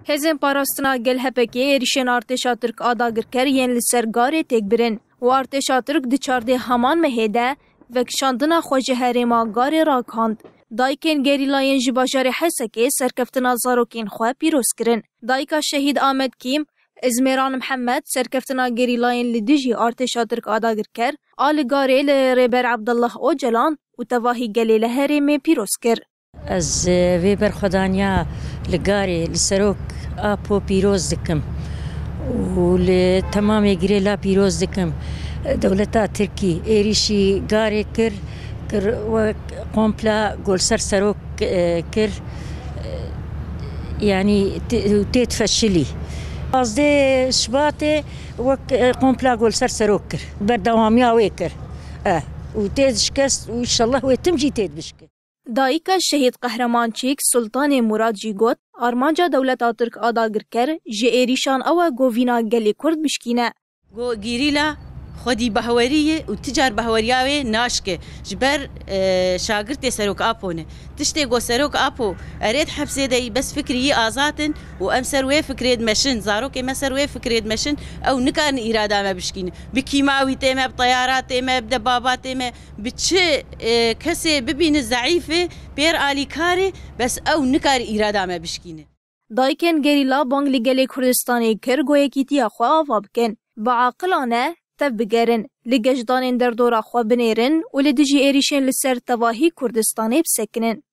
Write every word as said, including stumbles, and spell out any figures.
Hêzên Parastina Gel H P K êrîşên artêşa Tirk a dagirker yên li ser Garê têk birin û artêşa Tirk di çardê heman mehê de vekişandina xwe ji herêma Garê rakand. Dayikên gerîlayên ji bajarê Hesekê serkeftina zarokên xwe pîroz kirin. Dayika Şehîd Ahmet Kîm, Izmêran Mihemed, serkeftina gerîlayên li dijî artêşa Tirk a dagirker a li Garê li Rêber Abdullah Ocalan û tevahî gelê li herêmê pîroz kir. Ez, e, vê berxwedaniya li Garê li Serok Apo pîroz dikim û li temamê Girêla pîroz dikim. Dewleta Tirkî êrîşî Garê kir, kir wek kompla gol ser Serok, e, kir. E, yanî tê-, tê difeşilî. Pazdeh Şibatê wek, e, kompla gol ser Serok kir. Berdewamiya wê kir. E, û tê dişkest û înşallah wê tim jî tê dibişkit. Dayika Şehîd Qehreman Çîk, Sultanê Murad jî got, armanca dewleta Tirk a dagirker ji êrîşan ew e govîna gelê Kurd bişkîne. Go gîrîla xwedî behwerî ye û ti car behweriya wê naşke. Ji ber, e, şagirtê Serok Apo ne. Tiştê go Serok Apo erê di hepsê de yî, bes fikrî yî azad in û em ser wê fikrê dimeşin, zarokê me ser wê fikrê dimeşin, ew nikarin îrada me bişkînin. Bi kîmawîtê me, bi teyaratê me, bi debabatê me, bi çi, e, kesê bibîne zeîf e, pêr alîkar e, bes ew nikare îrada me bişkîne. Dayikên gerîla bang li gelê Kurdistanê kir ku yekîtiya xwe ava bikin, bi aqilane tev bigerin, li geşdanên derdora xwe binêrin û li dijî êrîşên li ser tevahî Kurdistanê bisekinin.